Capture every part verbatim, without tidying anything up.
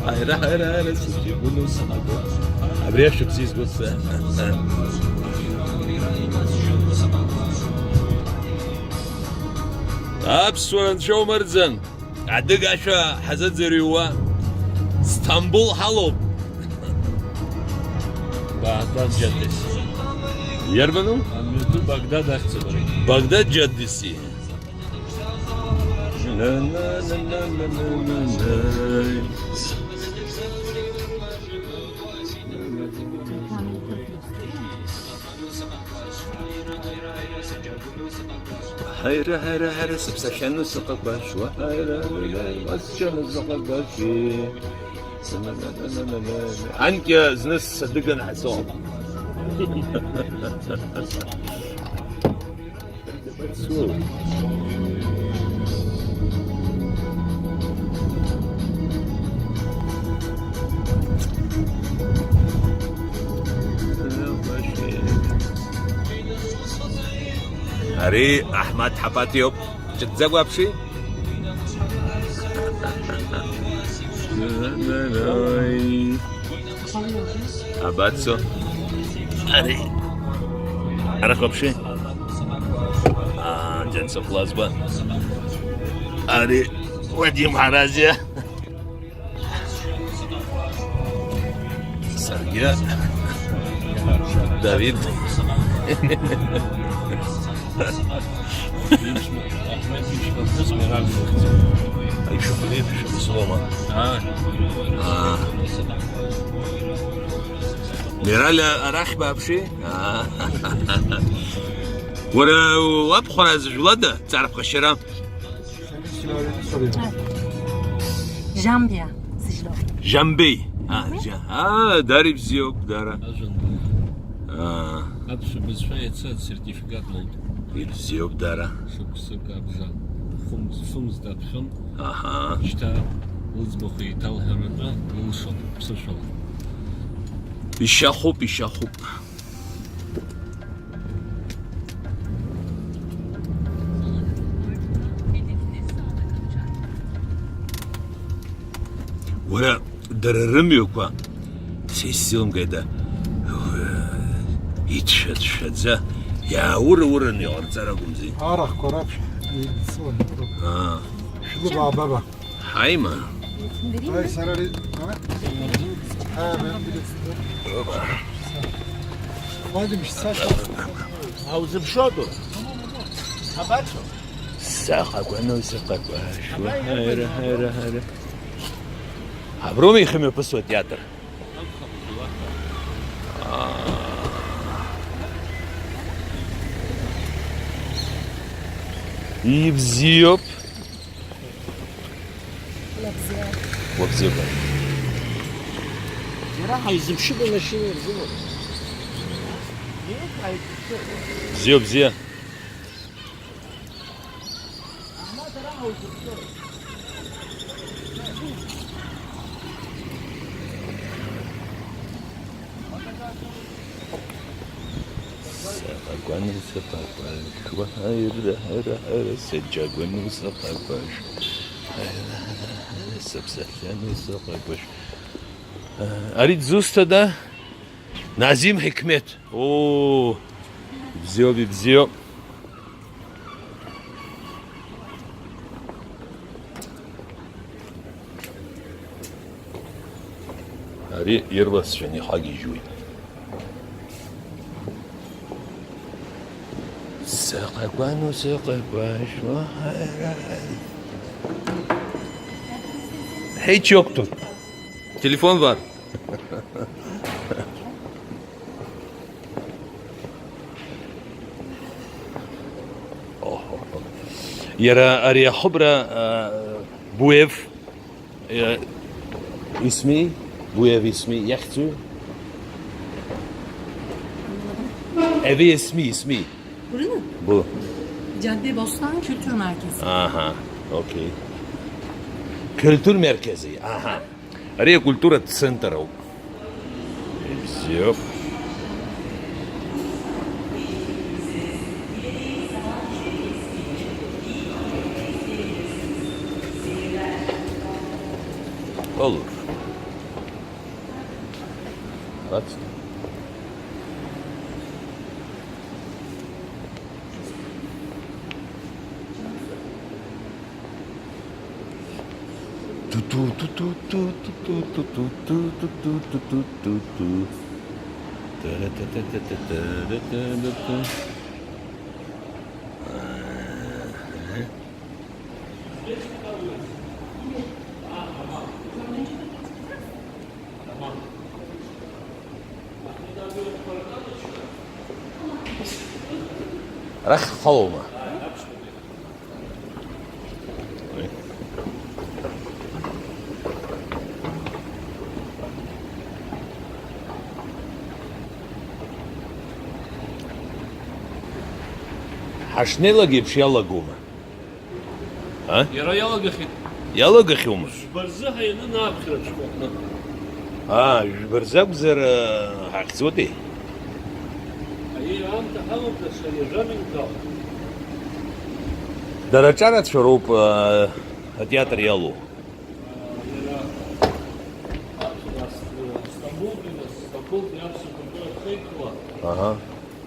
Аира, аира, аира, сыҷкәын усҟан. Абри ашықәс избоит сара. Аԥсуара нцәа умырӡын. Адыгашәа ҳазыӡырҩуа Сҭамбул ҳалоуп. Багдад џьадиси. Иарбану? Амҩаду Багдад ахьӡуп ари. Багдад џьадиси. Ҳаира, ҳаира, ҳаира, сыԥсахьану сыҟақәашьуа, ҳаира, ҳаира, ҳаира, уасчаны сыҟақәашьи. Анкьа зны садыган ҳцон. Ари Аҳмаҭ Ҳапаҭ иоуп. Ҿыцӡа гәаԥши. Абацо. Ари. Ара хәаԥши. Аа, Џьансыхә Лазба. Ари Вадим Ҳаразиа. Саргьы Давид. Ишыхәлеиԥшым слома. Аа. Аа. Мераль арахь бааԥши? Аа. Уара уабхәараз жәлада? Ҵарԥхашьара. Жамбиа сыжьло. Жамбеи. А, џьа-, а, дара ибзиоуп, дара. Ажәлар. Аа. Аԥсуа бызшәа иацы асертификат лоуп. Ибзиоуп, дара. Шықәсык абжа. Хәымз, фымз даԥхьон. Аҳа. Шьҭа лыӡбахә еиҭалҳәаратәы илшон, ԥсышәала. Ишьахәуп, ишьахәуп. Уара, дара рымҩақәа, са исзеилымкааит, иҭшәа-ҭшәаӡа, иааура-ураны иҟарҵар акәымзи. Арахәқәа раԥхьа еидҵуан. Аа. Шәлыбаа баба. Ҳаима. Ҳаи, сара ари, а? Ҳаи, абри. Вадим, шәцашәа. Ҳаузыԥшуатәу? Ҳабацо? Саҟа гәану, саҟа гәашәуа. Ҳаира, ҳаира, ҳаира. Аброума ихымҩаԥысуа атеатр? Ибзиоуп. Лабзиа. Лабзиақәа. Иара ҳаизыԥшып амашьына ирзымам. Бзиоуп, бзиа. Саҟа гәану, саҟа гәашәуа, ҳаира, ҳаира, ҳаира, саџьа гәану, саҟа гәашәуа, ҳаира, ҳаира, ҳаира, сыԥсахьану, саҟа гәашәуа. Ари дзусҭада? Назим Ҳикмет. Оо, ибзиоуп, ибзиоуп. Ари ирласшәан ихагьежьуеит. Саҟа гәану, саҟа гәашәуа. Ҳеи, чоктут. Телефон бар. Иара ари ахыбра, а, Буев, а, исми, Буев исми, иахьӡу? Эви исми, исми. Бурны? Бу. Cadde Bostan Kültür Merkezi. Aha, okey. Kültür merkezi, aha. Ари акультуратә центр ауп. Ибзиоуп. Olur. Aç. Tutu, tutu, tutu. Tara, ta, ta, ta, ta, tara, ta, ta, ta. Арахь ҳхалома? Ҳашнеилак еиԥш иалагома? А? Иара иалагахьеит. Иалагахьоума? Жәба рзы ҳаианы нааԥхьара шәҟәы аҟны. Аа, жәба рзы акәзар, ҳахьӡуеитеи? Аиеи, аамҭа ҳамам, нас, ари ажәаминуҭ ала. Дара аҿарацәа роуп, аа, атеатр иалоу. Иара Стамбултәи, нас, Стамбултәи аԥсуа культура хеиқәла Аҳа.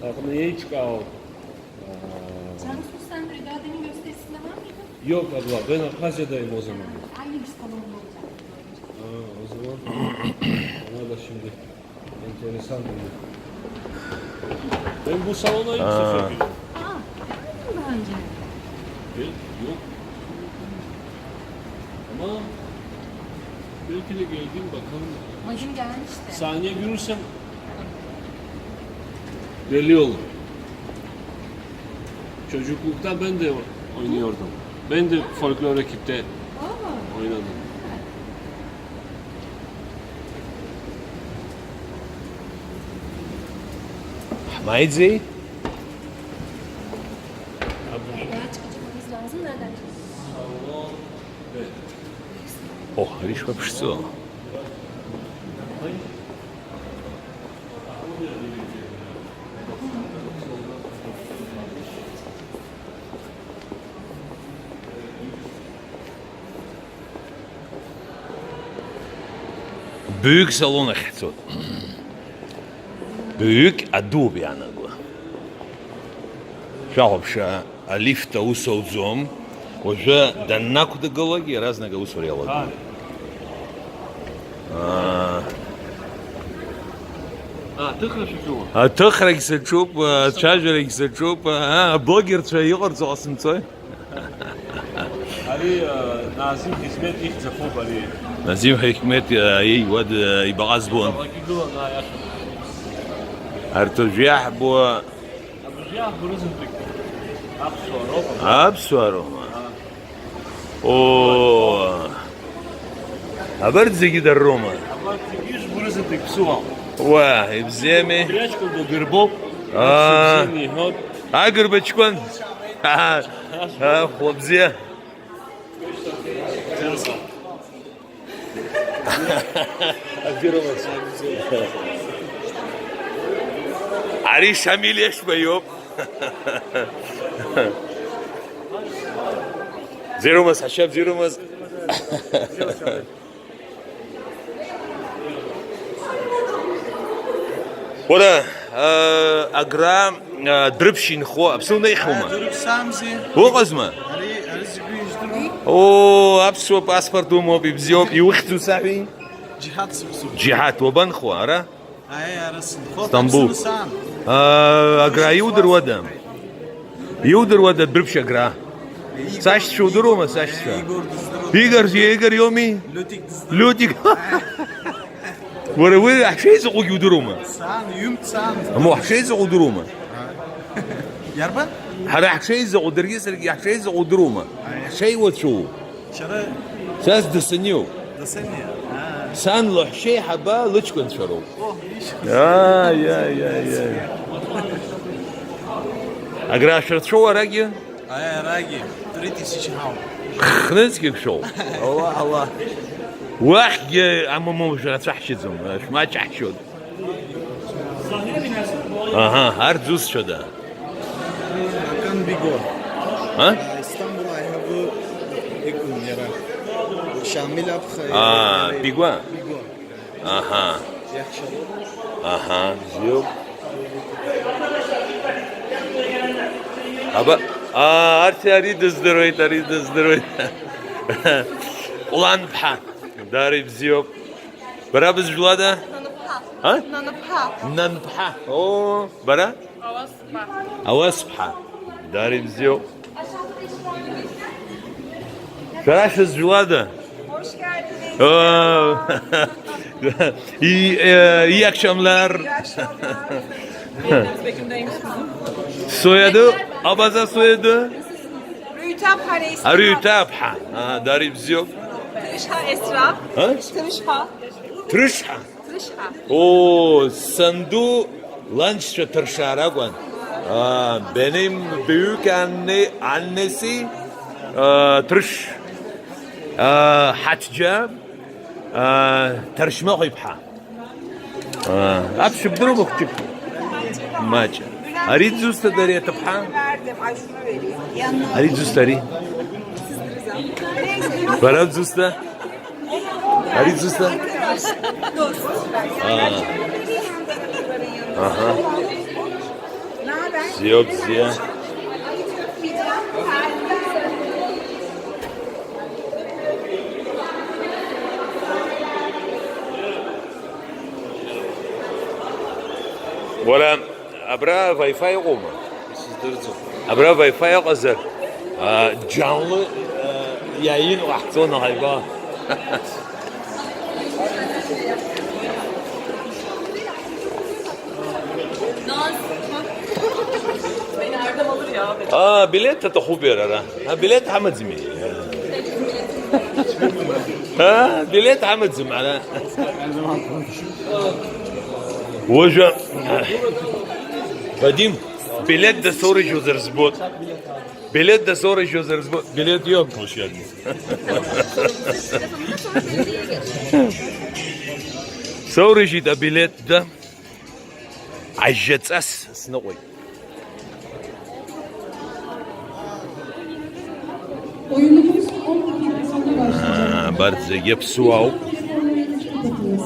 Аҟны еиҿкаау. Cansu, sen Rida'dan göstersin var mıydı? Yok abla, ben Abhazya'dayım o zaman. Aynı bir salonda olacak. Ha, o zaman ona da şimdi enteresan bir. Ben bu salona ilk Aa. sefer gidiyorum. Aa, gelmedin mi daha önce? Yok. Ama belki de geldim, bakalım. Bacım gelmişti. Sahne görürsem belli olur. Çocuklukta ben de oynuyordum. Ben de folklor ekipte Aa. oynadım. Ҳмааиӡеи? О, ари шԥаԥшӡоу? Быҩҩык салон ахь ҳцоит. Быҩҩык адууп иаанаго. Шәахәаԥш, алифт аус ауӡом. Уажәы даннақәдгылогь иаразнак аусура иалагоит. Аа. Аа, аҭыхра шәаҿума? Аҭыхрагь саҿуп, ацәажәарагь саҿуп, аа, аблогерцәа иҟарҵо ҟасымҵои? Ари, э, Назим Хикмет ихьӡ ахоуп ари. Назим Хикмет, э, иуад, э, ибаҟа збон. Абаҟагьы гылан, аиаша. Арҭ уажә иаҳбо. Абыржә иаҳбо рызынтәык аԥсуаа роуп. Аԥсуаа роума? Аа. О, абарҭ зегьы дара роума? Абарҭ зегьы ижәбо рызынтәык ԥсуаауп. Уа, ибзиами? Убри аҷкәын дагырбоуп. Аа. Аԥсуа бзианы иҳәоит. Агырба ҷкәын. Ах, уа бзиа. Ари Шамиль Ешба иоуп. Бзиарумаз, ҳашьа, бзиарумаз. Уара, а, Агра, а, Дрыԥшь инхо аԥсы унеихьоума? Дрыԥсамзи. Уҟазма? Ари, ари зегьы издыруам. Оо, аԥсуа паспорт умоуп, ибзиоуп, иухьӡу саҳәеи? Џьиҳад сыԥсуп. Џьиҳад, уабанхо, ара? Аи, ара сынхо, Стамбул. Аԥсны саан. А, Агра иудыруада? Иудыруада Дрыԥшь Агра? Игор, сашьцәа удыруама, Игор, сашьцәа? Игор дыздыруам. Игор, Игор иоуми? Лютик дыздыруам. Лютик. Уара уи аҳәшеизыҟәгьы удыруама? Саан, ҩымҭ саан. Аму, аҳәшеизыҟәа удыруама? Иарбан? Ҳара ҳшеизыҟәа, даргьы саргьы ҳшеизыҟәа удыруама? Аи. Ҳшеиуацәоу. Шьара. Са сдасаниоуп. Дасаниа? Аа. Сан лаҳәшьеиҳаба лыҷкәынцәа роуп. О, ишь. Аи, аи, аи, аи. Агра шәырцәоу арагьы? Аи, арагьы. Три тысячи ҳауп. Хнызқьык шәоуп. Аллаҳ, Аллаҳ. Уахьгьы амамоу шәрацәаҳшьаӡом, шәмаҷаҳшьоит. Аҳа, арҭ зусҭцәада? Акан Биго. А? Истамбул аиҳабы икәын иара. Шамил Апха. Аа, Пигуа? Пигуа. Аҳа. Иахшалоуп. Аҳа, бзиоуп. Аба, аа, арҭ ари дыздыруеит, ари дыздыруеит. Ҟәланԥҳа, дара ибзиоуп. Бара бызжәлада? Нанԥҳа. А? Нанԥҳа. Нанԥҳа. Оо, бара? Ауасԥҳа. Ауасԥҳа. Дара ибзиоуп. Шәара шәызжәлада? Hoş geldiniz. Oo. İyi, e, iyi akşamlar. İyi akşamlar. Soyadı? Abaza soyadı? Rüyta Paris. Ha, Rüyta Apha. Ha, dara ибзиоуп. Tırışha Esra. Ha? Tırışha. Tırışha. Tırışha. Oo, sandu lançça tırşaragwan. Aa, benim büyük anne, annesi, aa, tırış. Aa, Hatice, aa, tırışma koyupha. Aa, apşıp durum okçuk. Maça. Arid usta deri atıpha. Arid usta ari. Barad usta. Arid usta. Aa. Aha. Ziyo, ziyo. Уара абра Wi-Fi ыҟоума? Исыздырӡом. Абра Wi-Fi ыҟазар, а, џьанлы, а, иааин уаҳҵон ҳаиба. Aa, билет atıxxub iara ara. Ha, билет ҳамаӡами? Ha, билет ҳамаӡам ара. Уажәы, Вадим, билет дасоурыжьуазар збот. Билет дасоурыжьуазар збот. Билет иоуп, площадь. Соурыжьит абилет да. Ажьаҵас сныҟәеит. Oyunumuz on dakika sonra başlayacak. Абарҭ зегьы аԥсуаауп. Telefonlarınızı kapatıyoruz.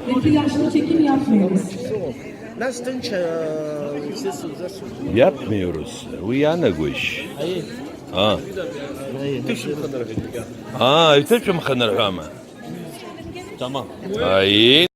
Ve flaşlı çekim yapmıyoruz. Нас ҭынч, э, сысуӡар. Иаԥмиурыз, уи иаанагоишь? Аиеи. А. Аиеи. Ҭышәымханарҳәама? Тамам. Аиеи.